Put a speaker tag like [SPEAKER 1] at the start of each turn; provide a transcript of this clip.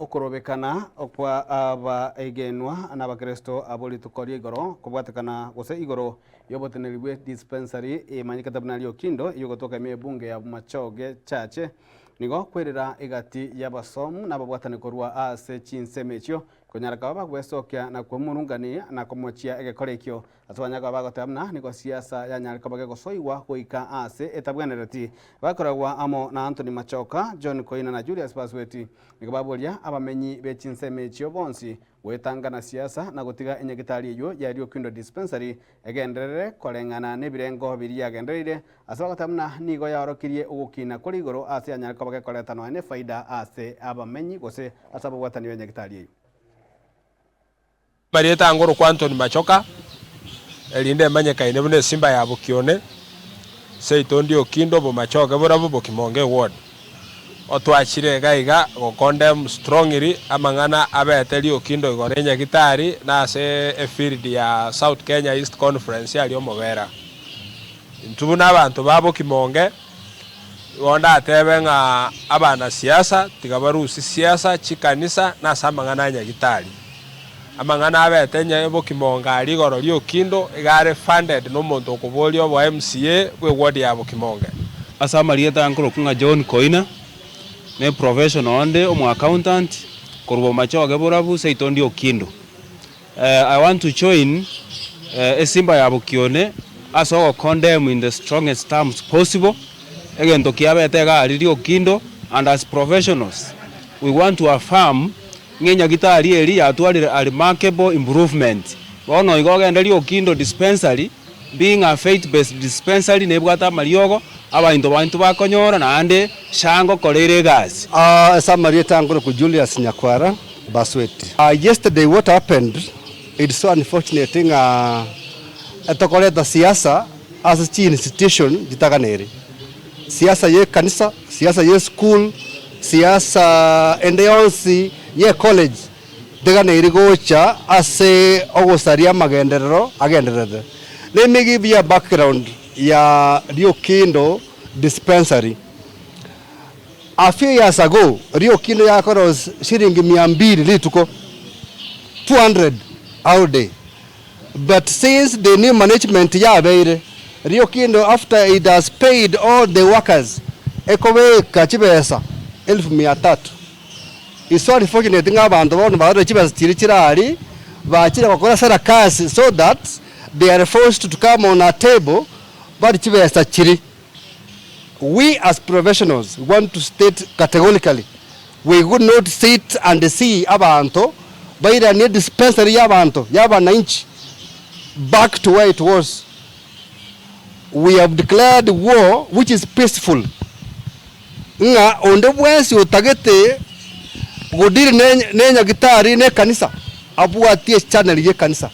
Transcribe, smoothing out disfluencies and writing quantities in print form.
[SPEAKER 1] Okorobekana kwa abaegenwa na abakeresto abwo rituko ria igoro kobwatekana gose igoro y'oboteneneri bwe dispensary emanyekete buna Riokindo eyogotoka ime ebunge ya Bomachoge Church nigo kwerera egati y'abasomu na ababwatani korwa ase chinsemo echio konyara koba bagwesokia na kwemurungania na komochia egekora ekio Ase banyare koba bagoteba buna nigo siasa yanyare koba gegosoigwa goika aase etabwenereti. Bakoragwa amo na Anthony Machoka, John Koina na Julius Basweti nigo baboria abamenyi be chinsemo echio bonsi goetanga na siasa na gotiga enyagitari eyio ya Riokindo Dispensary egenderere koreng'ana nebirengo biria yagendereire ase bagoteba buna nigo yaorokirie ogokina kore igoro ase yanyare koba gekoreta nonya nefaida ase abamenyi gose ase ababwatani benyagitari eyio.
[SPEAKER 2] Marieta angorokwa Anthony Machoka, erinde emanyekaine buna esimba ya Bokione, seito ndi Okindo Bomachoge Borabu Bokimonge Ward. Otwachire iga iga go condemn strongly amang'ana abete Riokindo igoro enyagitari na ase efield ya South Kenya East Conference aria Omobera. Intwe buna abanto ba Bokimonge igo ndatebe ng'a abanasiasa tiga barusie siasa chikanisa na ase amang'ana a nyagitari. Amang'ana abete onye Bokimonge aria igoro riokindo iga are funded nomonto okoboria obo MCA bwe ward ya Bokimonge.
[SPEAKER 3] Ase amarieta aya nkorokwa ng'a John Koina, ne professional onde omo accountant, korwa Bomachoge Borabu, seito ndi Okindo. I want to join esimba ya Bokione ase ogo condemn in the strongest terms possible egento kiabete iga aria Riokindo and as professionals we want to affirm ng'a enyagitari eria yatwarire a remarkable improvement. Bono igo ogende Riokindo dispensary being a faith based dispensary nebwate amariogo abainto baito bakonyora naende SHA ngokora ere egasi.
[SPEAKER 4] Ase amarieta ankorokwa Julius Nyakwara Basweti. Yesterday what happened it's so unfortunate ng'a etokoreta siasa ase chi institution chitaganeri. Siasa ye ekanisa, siasa ye school, siasa ende yonsi ye college teganeri gocha ase ogosaria amagenderero agendererete. Let me give you a background ya Riokindo dispensary. A few years ago Riokindo yakora shilingi mia mbili rituko, 200 a day. But since the new management yabeire, Riokindo after it has paid all the workers ekobeka chibesa elfu mia tatu. It's so unfortunate ng'a abanto bono barore chibesa chiria chire aria, bachire gokora sarakasi so that they are forced to come on a table barie chibesa chiria. We as professionals want to state categorically we would not sit and see abanto bairanie dispensary ya abanto ya abananchi back to where it was. We have declared war which is peaceful ng'a onde bwensi otagete go deal ne ne nyagitari ne ekanisa abwatie echannel ye ekanisa.